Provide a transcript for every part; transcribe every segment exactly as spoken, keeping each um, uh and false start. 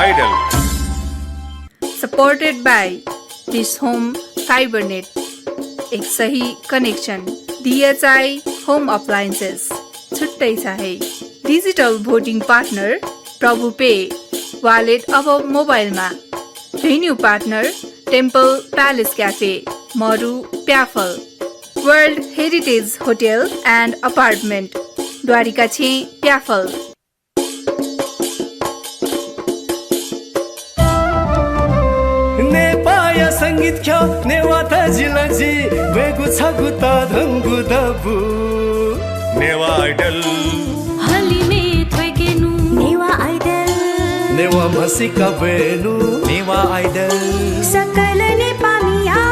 Idol। Supported by Dish Home Fibernet, एक सही connection। DHI Home Appliances, छुट्टै छ है। Digital voting partner प्रभु पे, wallet अब मोबाइलमा। Venue partner Temple Palace Cafe, मरु प्याफल। World Heritage Hotel and Apartment, Dwarika छेँ प्याफल। नेपाःया संगीत ख्यः नेवाः तजिलजि ब्वयेगु छगू तःधंगु दबू। नेवाः Idol। हलिमय् थ्वय्केनु। नेवाः Idol। नेवाः म्हसीका ब्वयेनु। नेवाः Idol। सकल नेपाःमिया।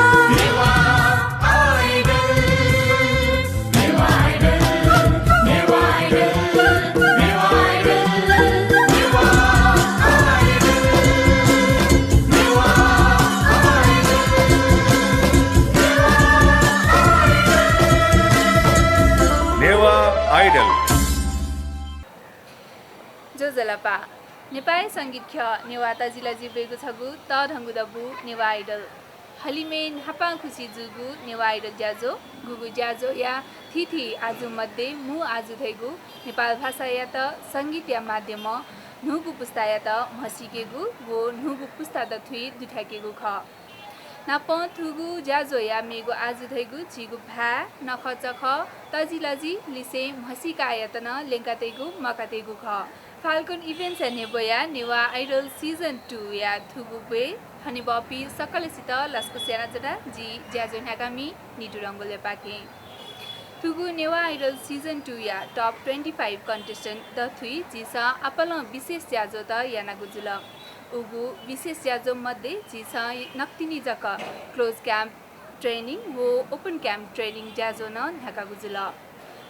नेवाः Idol। ज्वजलपा। नेपाःया संगीत ख्यः नेवाः तजिलजि ब्वयेगु छगू तःधंगु दबू नेवाः Idol। हलिमय् न्हापां खुसि जूगु नेवाः Idol ज्याझ्वः, गुगु ज्याझ्वःया थीथी आजु मध्ये मू आजु धइगु नेपाल भाषायात संगीतया माध्यमं न्हूगु पुस्तायात म्हसीकेगु व न्हूगु पुस्ता दथुइ दुथ्याकेगु खः। नापं थुगु ज्याझ्वःया मेगु आजु धइगु झीगु भाय्, नखःचखः, तजिलजि लिसें म्हसीकायात नं ल्यंकातयेगु म्वाकातयेगु खः। Falcon Events-या न्ह्यब्वया नेवाः Idol Season two-या थुगु ब्वय् हनेबहःपिं सकलसित लसकुस यानाच्वना। जि ज्याझ्वः न्ह्याकामि नितु रंगोलयापाखें। थुगु नेवाः Idol Season two-या Top twenty five contestant दथुइ झीसं आपालं विशेष ज्याझ्वःत यानागु जुल। उगु विशेष ज्याझ्वः मध्ये झीसं नकतिनि जक close camp training व open camp training ज्याझ्वः नं न्ह्याकागु जुल।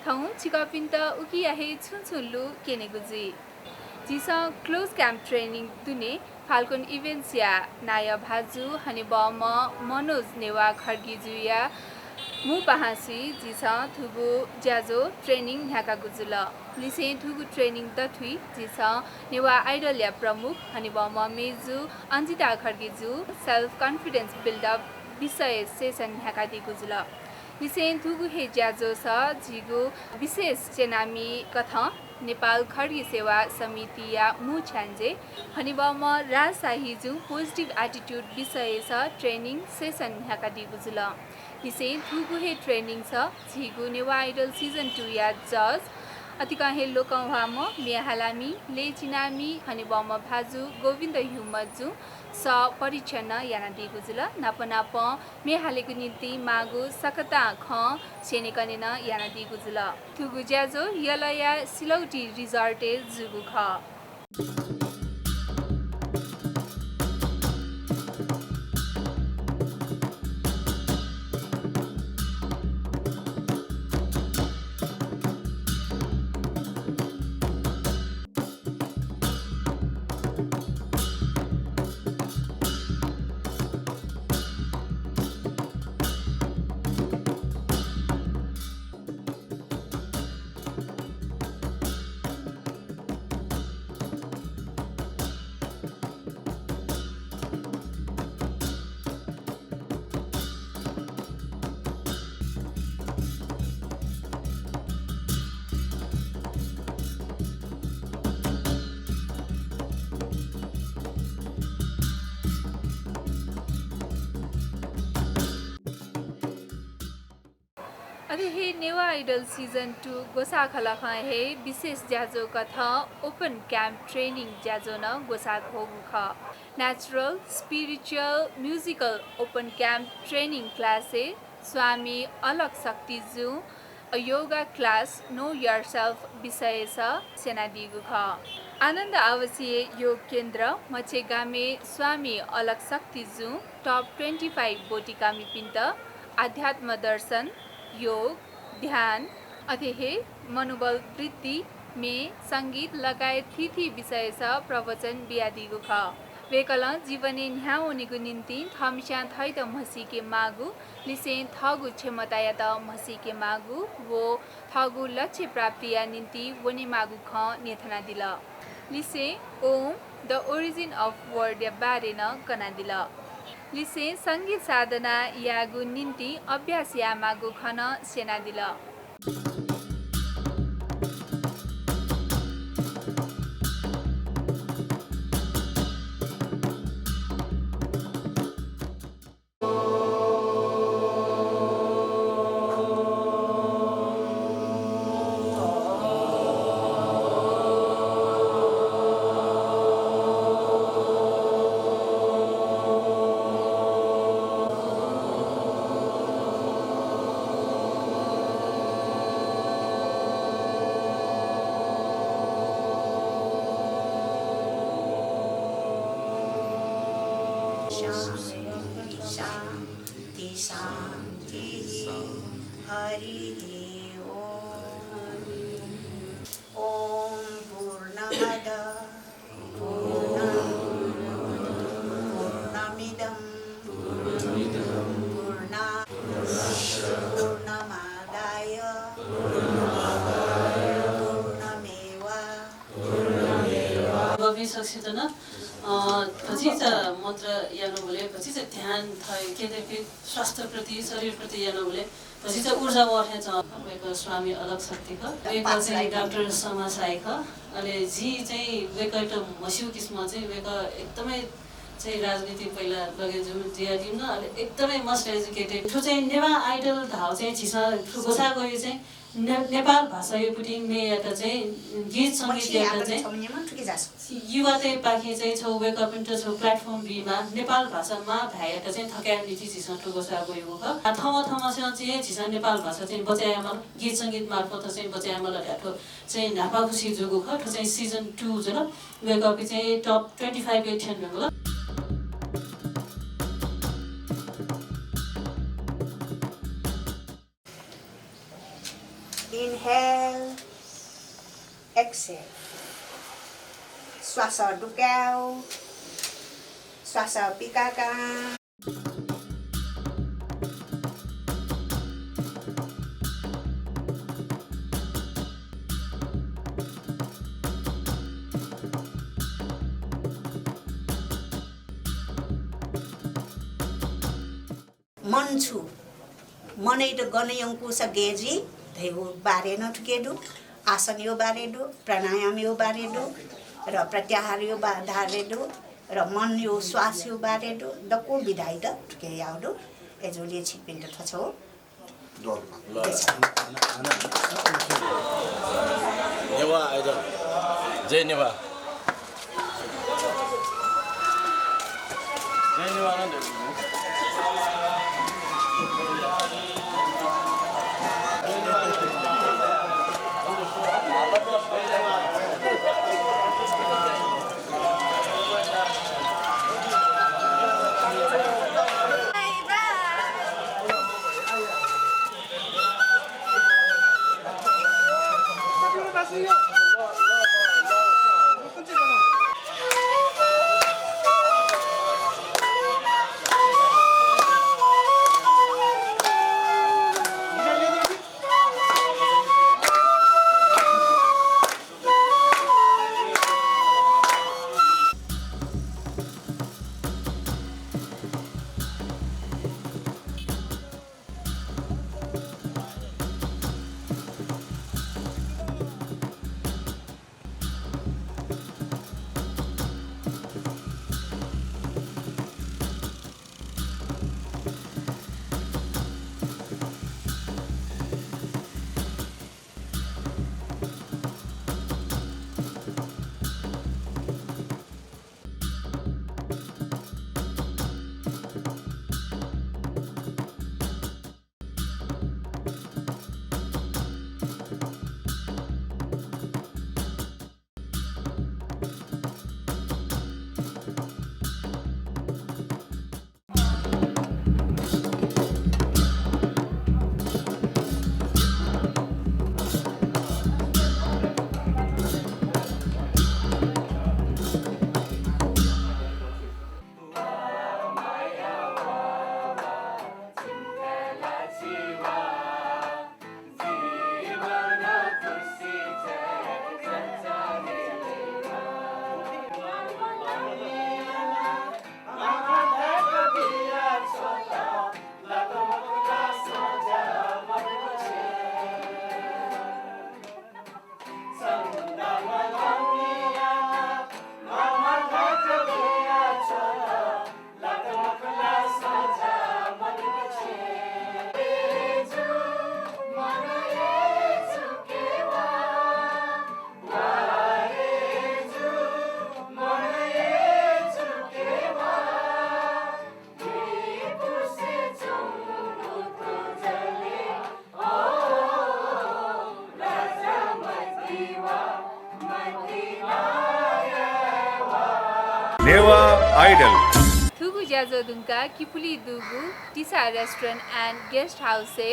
थौं छिकपिन्त उकिया हे छुं छुं लु क्यनेगु जुइ। झीसं close camp training दुने Falcon Events-या नायः भाजु हनेबहःम्ह मनोज नेवाः खड्गीजुया मू पाहांसुइ झीसं थुगु ज्याझ्वः training न्ह्याकागु जुल। लिसें थुगु training दथुइ झीसं नेवाः Idol-या प्रमुख हनेबहःम्ह मेजु अन्जिता खड्गीजु self confidence build up विषय session न्ह्याकादीगु जुल। लिसें थुगु हे ज्याझ्वःस झीगु विशेष च्यनामि कथं नेपाल खड्गी सेवा समितिया मू छ्याञ्जे हनेबहःम्ह राज शाहीजुं positive attitude विषयस training session न्ह्याकादीगु जुल। लिसें थुगु हे training-स झीगु नेवाः Idol Season two-या judge, अतिकं हे लोकंह्वाःम्ह म्ये हालामि, लय् चिनामि हनेबहःम्ह भाजु गोविन्द ह्युमजुं सः परीक्षण नं यानादीगु जुल। नाप नापं म्ये हालेगु निंतिं माःगु सकतां खँ स्यनेकने नं यानादीगु जुल। थुगु ज्याझ्वः यलया सिलौटी resort-य् जूगु खः। अथे हे नेवाः Idol Season two ग्वसाःखलखं हे विशेष ज्याझ्वः कथं open camp training ज्याझ्वः नं ग्वसाः ख्वःगु खः। Natural, spiritual, musical open camp training class-य् स्वामी अलख शक्तिजुं A Yoga Class, Know Yourself विषयस स्यनादीगु खः। आनन्द आवासीय योग केन्द्र मछेगामय् स्वामी अलख शक्तिजुं Top twenty five ब्वतिकामिपिन्त आध्यात्म दर्शन, योग, ध्यान, अथे हे मनोबल वृद्धि, म्ये, संगीत लगायत थीथी विषयस प्रवचन बियादीगु खः। वय्कलं जीवनय् न्ह्याः वनेगु निंतिं थःमिस्यां थःत म्हसीके माःगु, लिसें थःगु क्षमतायात म्हसीके माःगु व थःगु लक्ष्य प्राप्तिया निंतिं वनेमाःगु खँ न्ह्यथनादिल। लिसें ओम, The Origin of World या बारे नं कनादिल। लिसें संगीत साधना यायेगु निंतिं अभ्यास यायेमाःगु खँ नं स्यनादिल। शान्ति, शान्ति, शान्तिः। हरिः ॐ। ॐ पूर्णमद पूर्णं पूर्णमिदं पूर्णा पूर्णमादाय पूर्णमेवा। गभीर सक्सेत नं, अ, भतिचा मन्त्र यानुबलय्, भतिचा ध्यान थः केन्द्रीकृत स्वास्थ्य प्रति, शरीर प्रति यानुबलय् भतिचा ऊर्जा वःथें च्वं। वय्कः स्वामी अलख शक्ति खः। वय्कः चाहिँ डाक्टर समा साई खः। अले जिं चाहिँ वय्कःयात म्हस्यू किसिमं चाहिँ वय्कः एकदमै चाहिँ राजनीति पहिला लगे जु-, जुयादीम्ह, अले एकदमै much educated। थ्व चाहिँ नेवाः Idol धाःगु चाहिँ झीसं थ्व ग्वसाः ग्वय् चाहिँ ने-, नेपाल भाषायापट्टि मेयात चाहिँ गीत संगीतयात चाहिँ युवातय्पाखें चाहिँ छगू wake up यात छगू platform बीमाः, नेपाल भाषा माः धायेयात चाहिँ थकायेया निंतिं झीसं थ्व ग्वसाः ग्वयागु खः। आ, थम्हं थम्हंसें चाहिँ झीसं नेपाल भाषा चाहिँ बचय् यायेमाल, गीत संगीत मार्फत चाहिँ बचय् यायेमाल धयाः थ्व चाहिँ न्हापा खुसी जूगु खः। थ्व चाहिँ season two जुल। Wake up चाहिँ top twenty five य् थ्यंगु खः। Inhale, exhale। श्वास दुकाय्, श्वास पिकाकाः। मन छु, मनयात गन यंकूसा गय् जुइ धइगु बारे नं थुके दु। आसनया बारे दु, प्राणायामया बारे दु, र प्रत्याहारया बा-, बारे दु, र मनया श्वासया बारे दु। दक्व विधायात थुके याउ दु। अय्जूगुलिं छिकपिन्त थ्व छगू नेवाः Idol। जय नेवाः। जय नेवाः। Idol। थुगु ज्याझ्वः धुंकाः किपुली दुगु तिसा Restaurant and Guest House-य्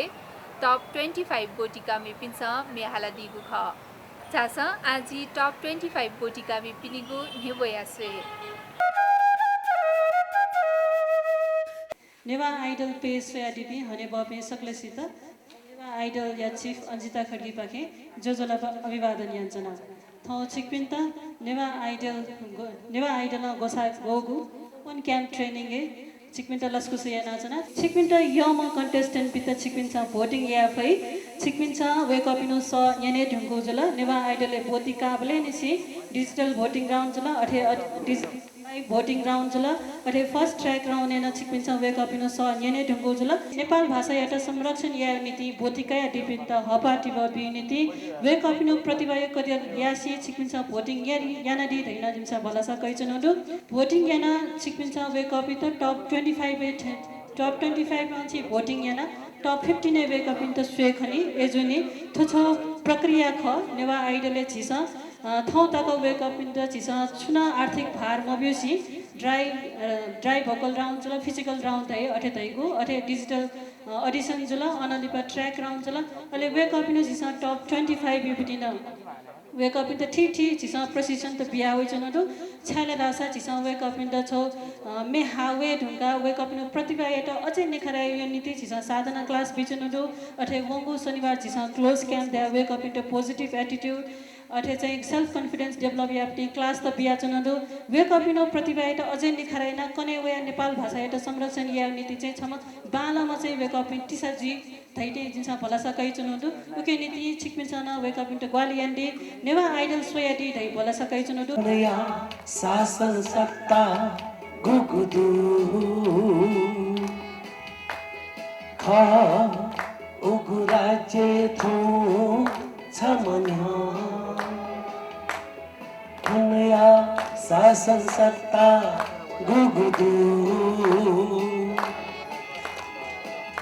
top twenty five ब्वति कामिपिन्सं म्ये हालादीगु खः। झासँ आः झी top twenty five ब्वति कामिपिनिगु न्ह्यब्वया स्वये। नेवाः Idol page स्वयादीपिं हनेबहःपिं सकलेसित नेवाः Idol-या chief अन्जिता खड्गीपाखें ज्वजलपा अभिवादन यानाच्वना। थौं छिकपिन्त नेवाः Idol ग्व-, नेवाः Idol-ं ग्वसाः ग्वःगु open camp training-य् छिकपिन्त लसकुस यानाच्वना। छिकपिन्त यःम्ह contestant-पिन्त छिकपिन्सं voting याये फइ। छिकपिन्सं वय्कःपिनिगु सः न्यने धुंकूगु जुल। नेवाः Idol-य् ब्वति काःबलय् निसें digital voting round जुल। अथे अ-, डिजि-, live voting round जुल। अथे fast track round-य् नं छिकपिन्सं वय्कःपिनिगु सः न्यने धुंकूगु जुल। नेपाल भाषायात संरक्षण यायेगु निंतिं ब्वति कयादीपिन्त हःपाः तिबः बीगु निंतिं वय्कःपिनिगु प्रतिभाया कदर यासें छिकपिन्सं voting या-, यानादी धइगु नं जिमिसं भलसा कयाच्वनागु दु। Voting यानाः छिकपिन्सं वय्कःपिन्त top twenty five-य् थें, top twenty five-य् नं छि voting यानाः top fifteen-य् वय्कःपिन्त स्वये खनी। अय्जूगुलिं थ्व छगू प्रक्रिया खः। नेवाः Idol-य् झीसं, अ, थौं तक वय्कःपिन्त झीसं छुं नं आर्थिक भार मब्यूसें dry, अ, dry vocal round जुल, physical round धाइ, अथे धइगु, अथे digital, अ, audition जुल, अनंलिपा track round जुल। अले वय्कःपिन्त झीसं top twenty five-या ब्वति नं वय्कःपिन्त थीथी झीसं प्रशिक्षण त बिया वयाच्वनागु दु। छाय् धाःसा झीसं वय्कःपिन्त छगू, अ, म्ये हाः वये धुंकाः वय्कःपिनिगु प्रतिभायात अझै निखारा यायेगु निंतिं झीसं साधना class बियाच्वनागु दु। अथे वंगु शनिबार झीसं close camp धयाः वय्कःपिन्त positive attitude, अथे चाहिँ self confidence develop यायेगु class त बियाच्वनागु दु। वय्कःपिनिगु प्रतिभायात अझै निखारा यानाः कन्हय् वयाः नेपाल भाषायात संरक्षण यायेगु निंतिं चाहिँ छम्ह बांलाम्ह चाहिँ वय्कःपिं तिसा जुइ धइथें जिमिसं भलसा कयाच्वनागु दु। उकिया निंतिं छिकपिन्सं नं वय्कःपिन्त ग्वाहालि यानादी, नेवाः Idol स्वयादी धइगु भलसा कयाच्वनागु दु। नया शासन सत्ता गुगु दु खः, उगु राज्य थौं छम्ह न्ह्यः। थनया शासन सत्ता गुगु दु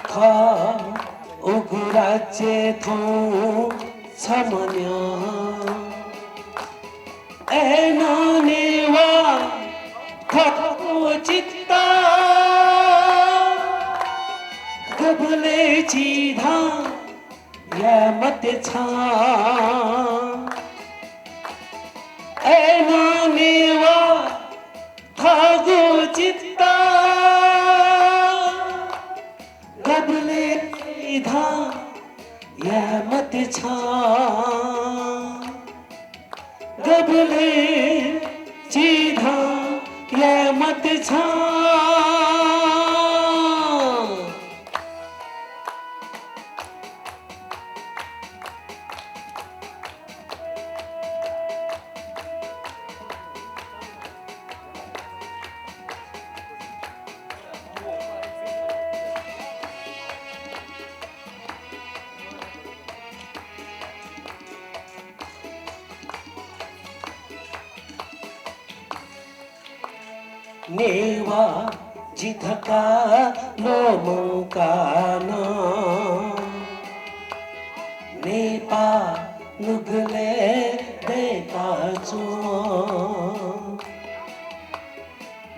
खः, उगु राज्य थौं छम्ह न्ह्यः। अय्नं नेवाः थःगु चित्त गबलें चिधं याये मते छां। अय्नं नेवाः थःगु चित्त गबलें चिधं याये मते छां। गबलें चिधं याये मते छां। नेवाः जि धकाः ल्वःमंकाः नं नेपाः नुगलय् दय्काच्वं।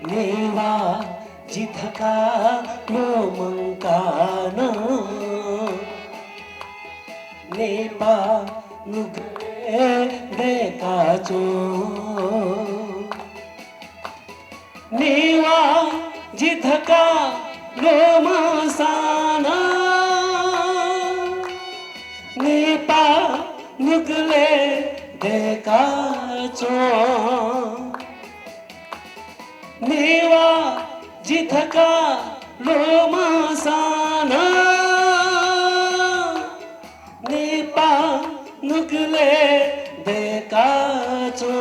नेवाः जि धकाः ल्वःमंकाः नं नेपाः नुगलय् दय्काच्वं। नेवाः जि धकाः ल्वःमंसां नं नेपाः नुगलय् दय्काच्वं। नेवाः जि धकाः ल्वःमंसां नं नेपाः नुगलय् दय्काच्वं।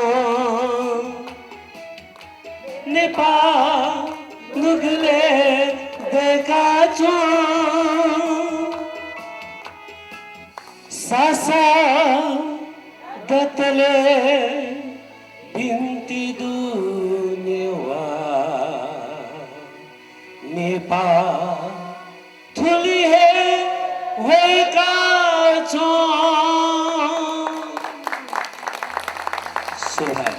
नेपाः नुगलय् दय्काच्वं। सासः दतले बिन्ति दु नेवाः, नेपाः थुलि हे ह्वय्काच्वं। सुभाय्।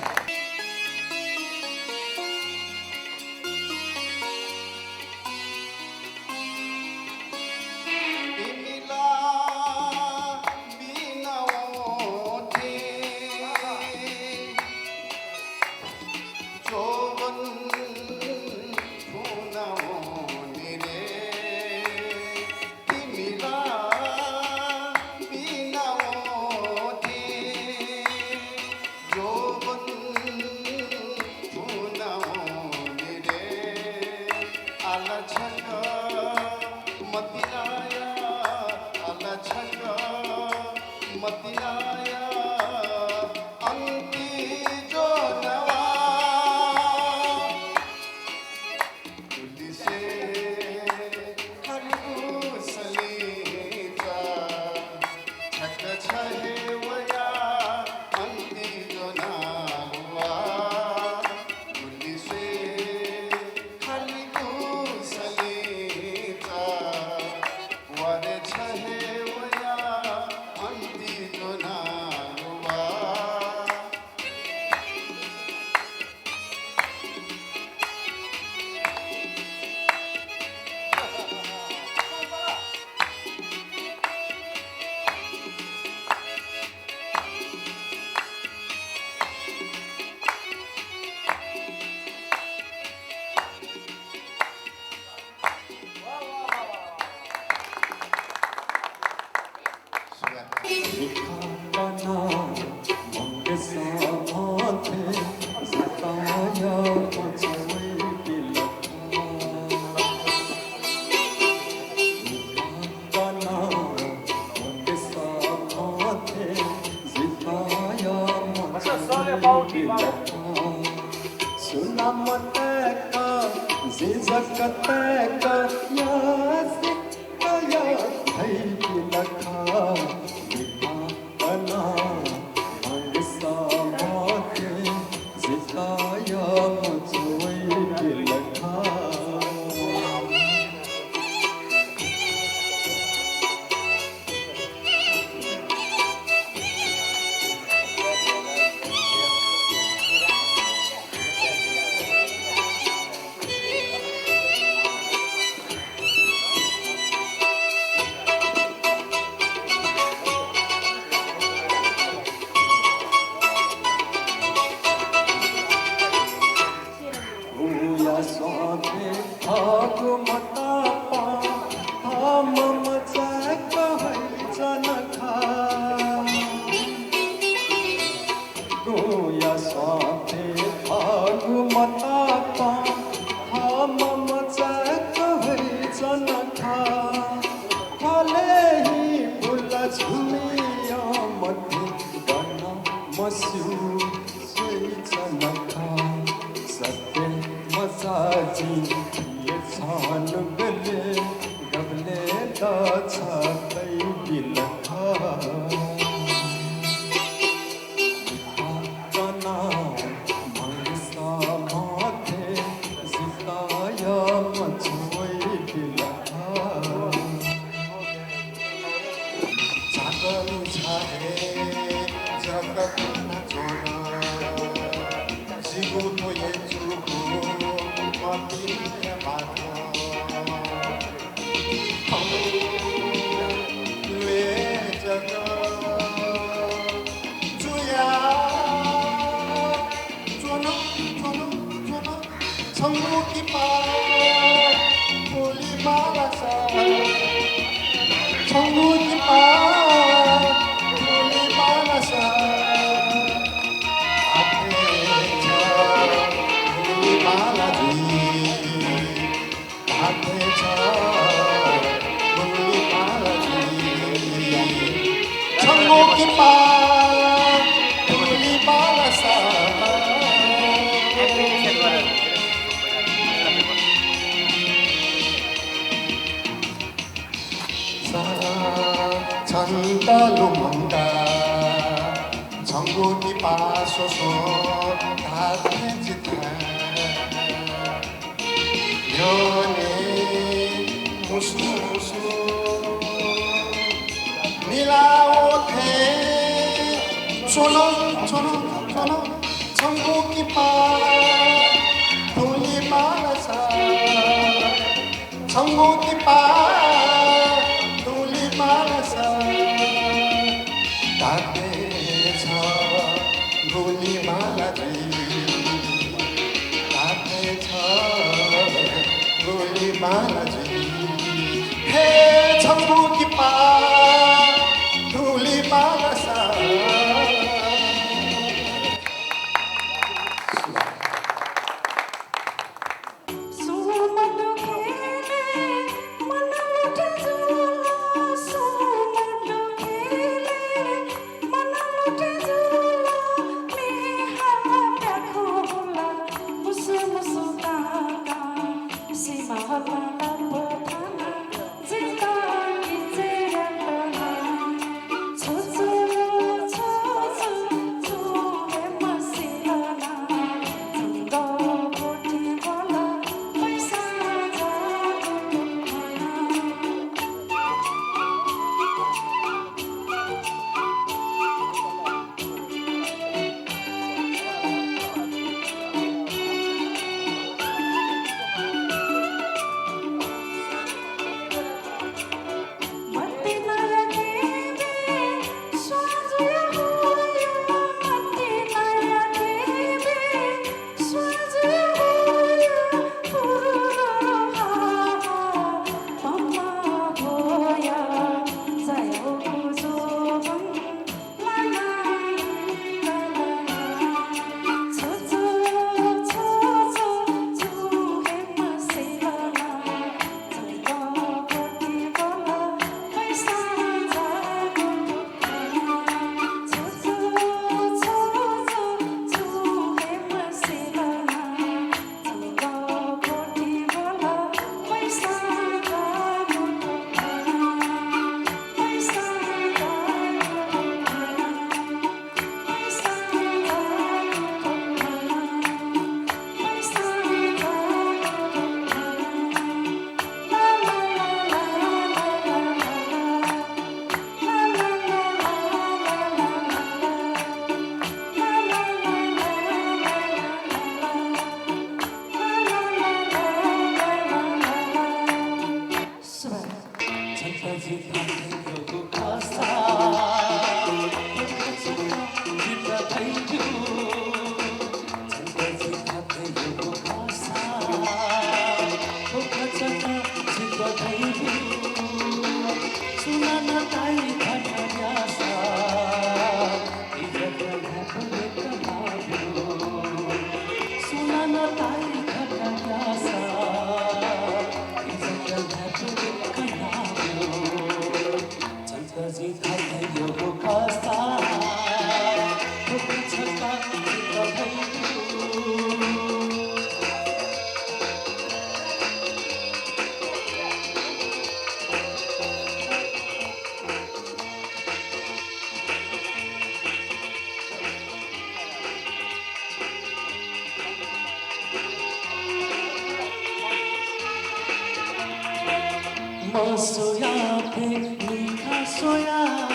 मस्वयाथें मिखा स्वया,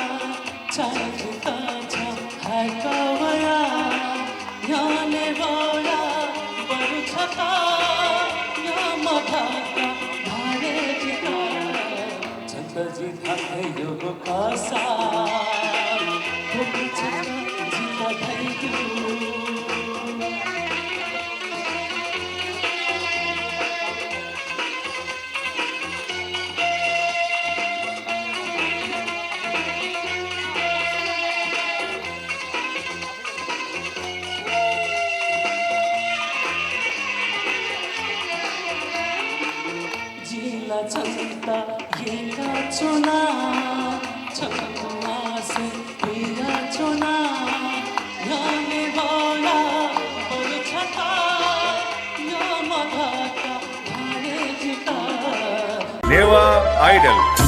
छाय् जितः छ हाय्‌कः वया, न्ह्यःने वया बरु छता, न्ह्यः मधाका धाये जितः। छन्त जि धाये यःगु खःसा, थुकी छन्त जितः धयादिउ। जिं ला छन्त यय्‌काच्वना, छंगु आशा पियाच्वना, न्ह्यःने वया बरु छता, न्ह्यः मधाका धाये जितः। नेवाः आइडल।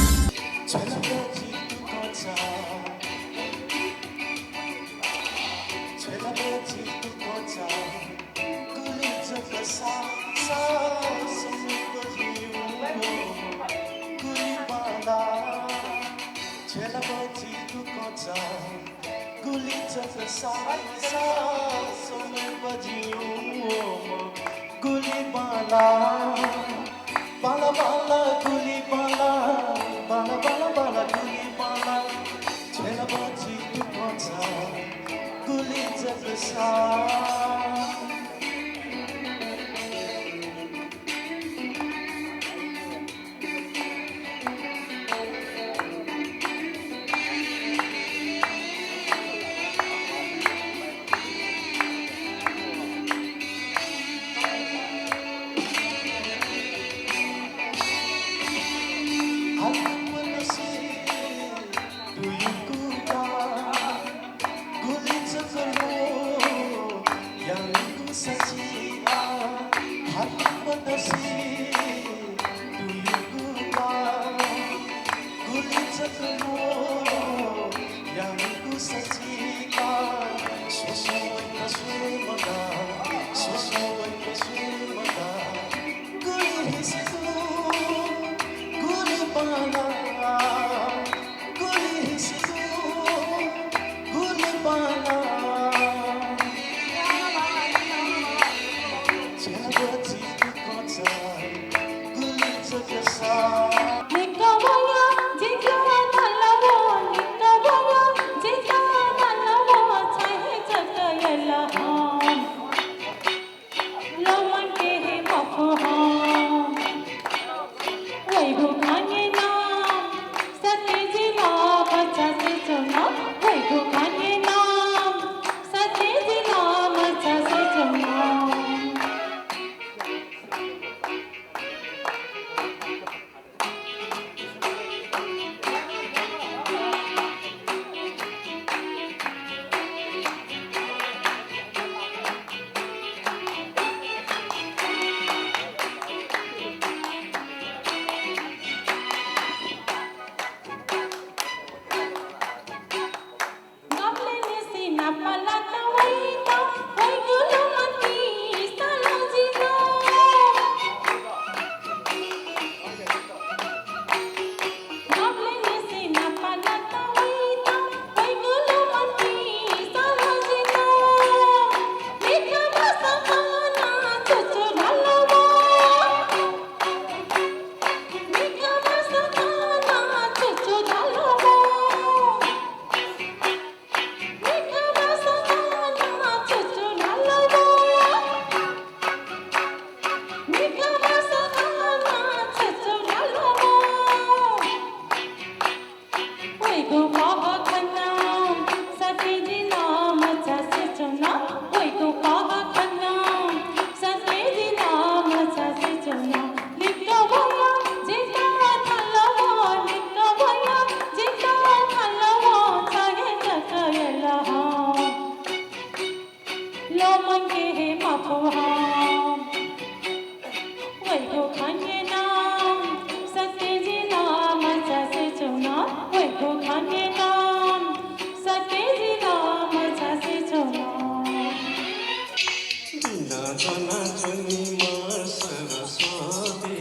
च्वनीम्ह सरस्वती,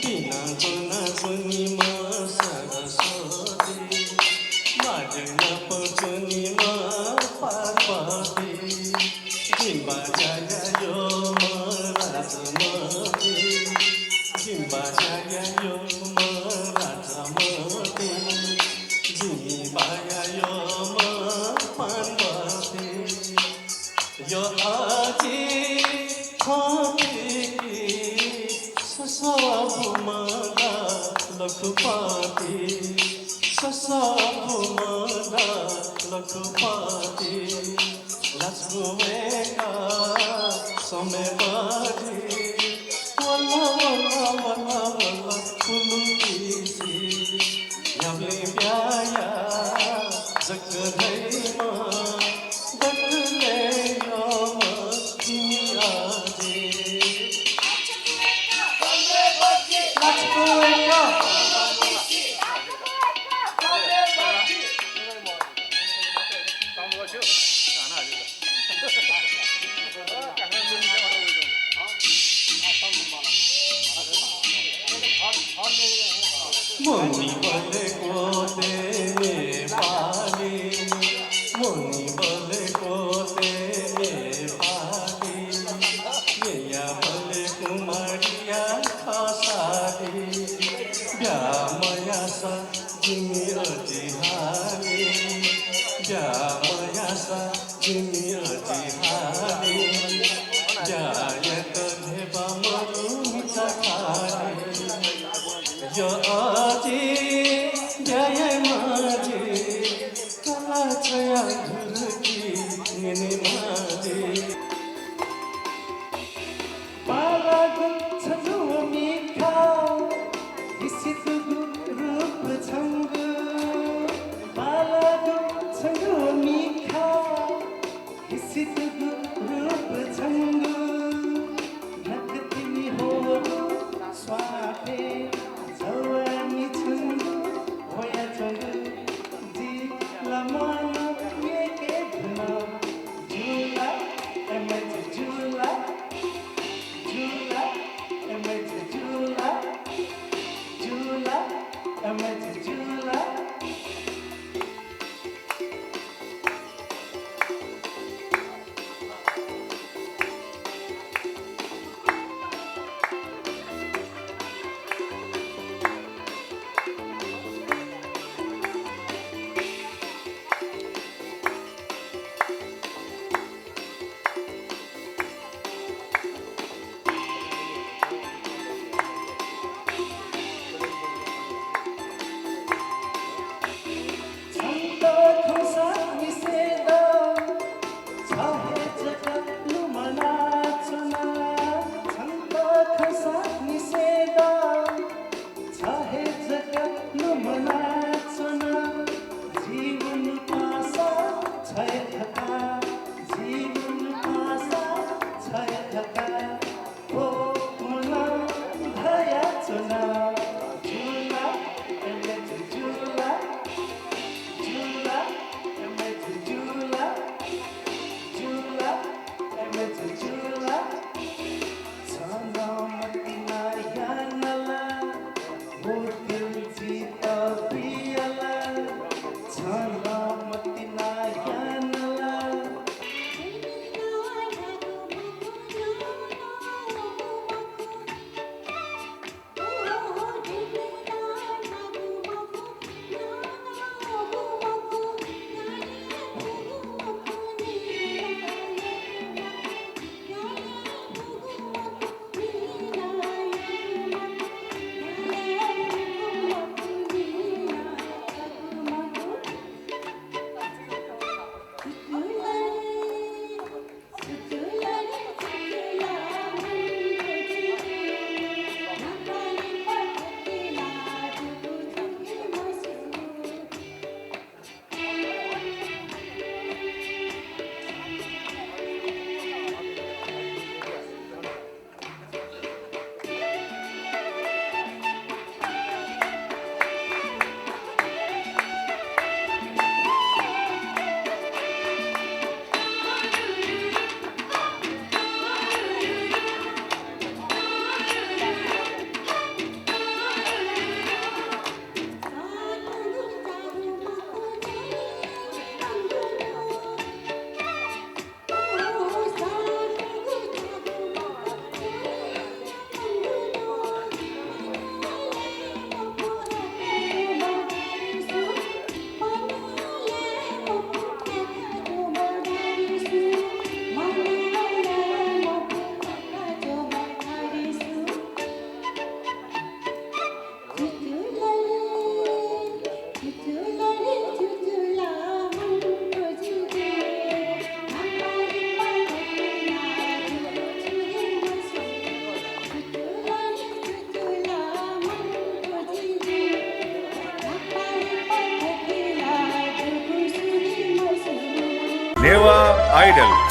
बिना च्वना च्वनीम्ह सरस्वती, माध्यम नाप च्वनीम्ह पार्वती, जिम्बा ज्या यायोम्ह राजमती, जिम्बा ज्या यायोम्ह राजमती, जिम्बा ज्या यायोम्ह पार्वती। यो अजि थपिकी ससःबुम्ह लखुपति, ससःबुम्ह लखुपति। लच्कु वय्कः समय बढी वल, वल, वल, वल, पुलुपिसि। न्ह्याबलें ब्याहा जक धइम्ह, दकलय् यःम्ह जिमि अजि। मणिबल कोटे नेपाली, मणिबल कोटे नेपाली, ययाबल कुमारिया खसाली, ब्याहा मयासा जिमि अजि हाली, ब्याहा मयासा जिमि अजि हाली, ब्याहा यायेत ध्यबा मदु म्हिचा खाली। यो अजि ब्याहा याये Idol।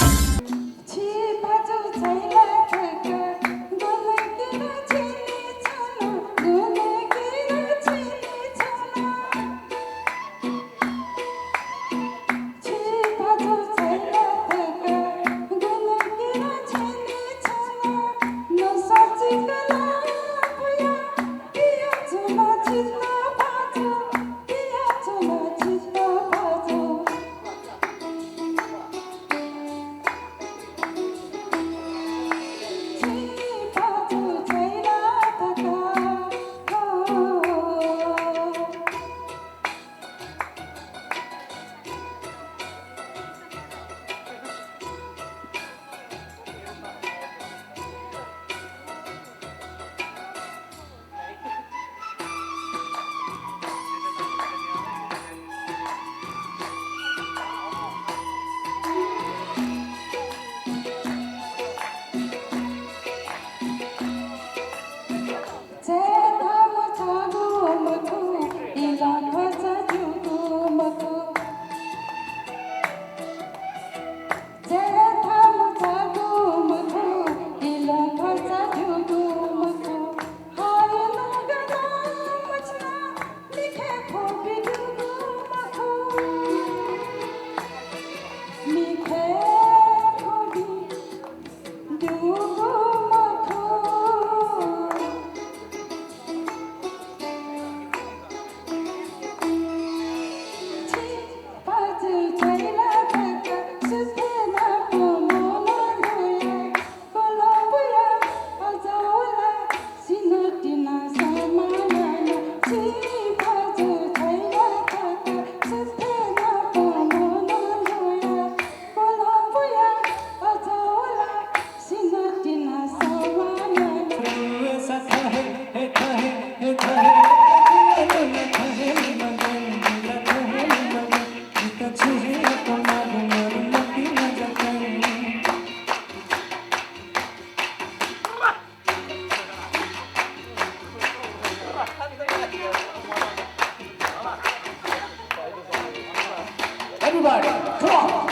Everybody, come on.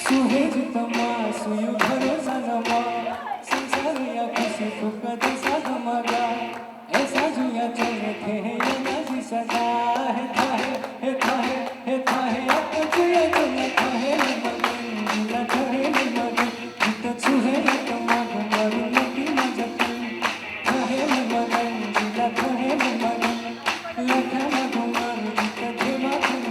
सु हे जुतमा, सुयु भरोसा नमा, संसारया खुसी फुक्क देशा गमगा। अय्सा जुया च्वने थें हे याना जि सदा। हे था हे, हे था हे, हे था हे, अक्क जुया च्वना था हे मगन, जिला था हे मगन, जित छु हे यात मागु मरु मति मजकन। था हे मगन, जिला था हे मगन, लखा मागु मरु जित धेमा धुन।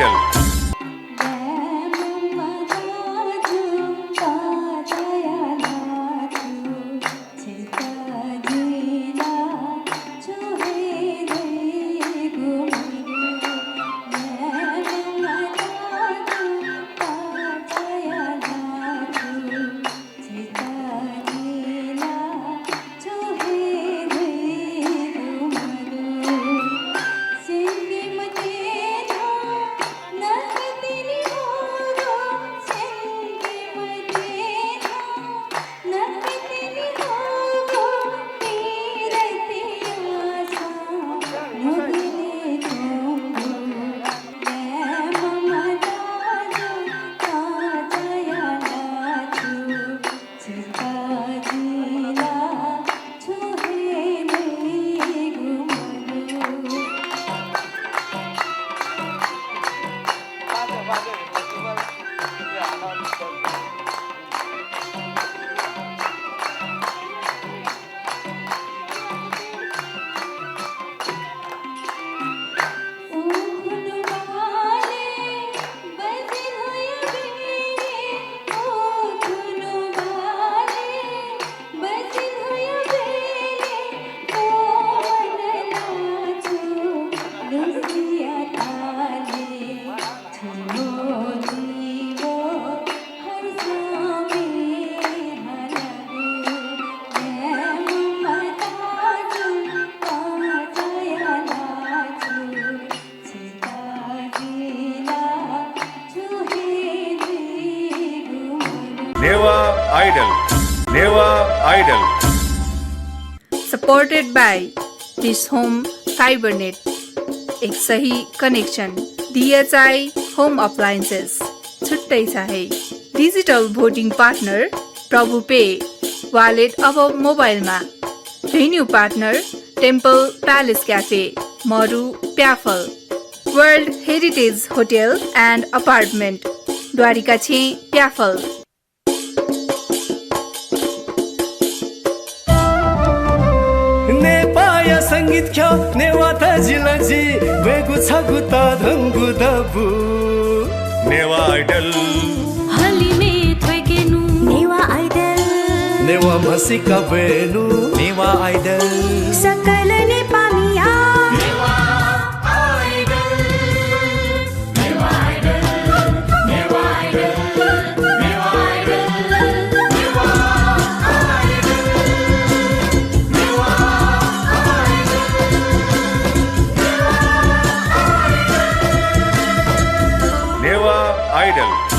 Idol। नेवाः Idol, Newah Idol। Supported by Dish Home Fibernet, एक सही connection। DHI Home Appliances, छुट्टै छ है। Digital voting partner प्रभु पे, wallet अब मोबाइलमा। Venue partner Temple Palace Cafe, मरु प्याफल। World Heritage Hotel and Apartment, Dwarika छेँ प्याफल। नेपाःया संगीत ख्यः नेवाः तजिलजि ब्वयेगु छगू तःधंगु दबू। नेवाः Idol। हलिमय् थ्वय्केनु। नेवाः Idol। नेवाः म्हसीका ब्वयेनु। नेवाः Idol। सकल नेपाःमिया। नेवाः Idol।